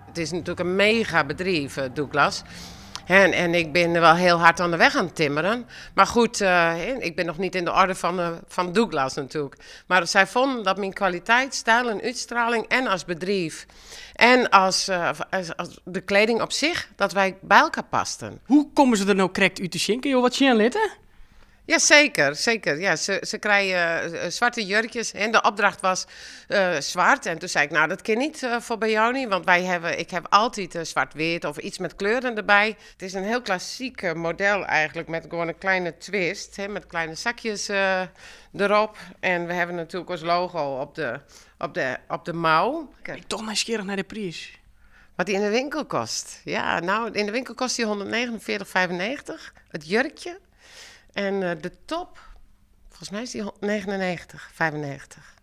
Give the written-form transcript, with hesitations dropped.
Het is natuurlijk een mega bedrijf, eh, Douglas. En, en ik ben wel heel hard aan de weg aan het timmeren. Maar goed, eh, ik ben nog niet in de orde van, uh, van Douglas natuurlijk. Maar zij vonden dat mijn kwaliteit, stijl en uitstraling en als bedrijf en als, als, als de kleding op zich, dat wij bij elkaar pasten. Hoe komme se der no krekt út te sjen? Kinne jo wat sjen litte? Ja, zeker, zeker. Ja, ze, ze krijgen eh, zwarte jurkjes en de opdracht was uh, zwart. En toen zei ik, nou, dat kan niet uh, voor bij jou niet, want wij hebben, ik heb altijd uh, zwart-wit of iets met kleuren erbij. Het is een heel klassiek model eigenlijk, met gewoon een kleine twist, hè, met kleine zakjes erop. En we hebben natuurlijk ons logo op de, op de, op de mouw. Ik ben toch nijsgjirrich nei de priis. Wat die in de winkel kost? Ja, nou, in de winkel kost die 149,95. Het jurkje. En de top, volgens mij is die 99, 95.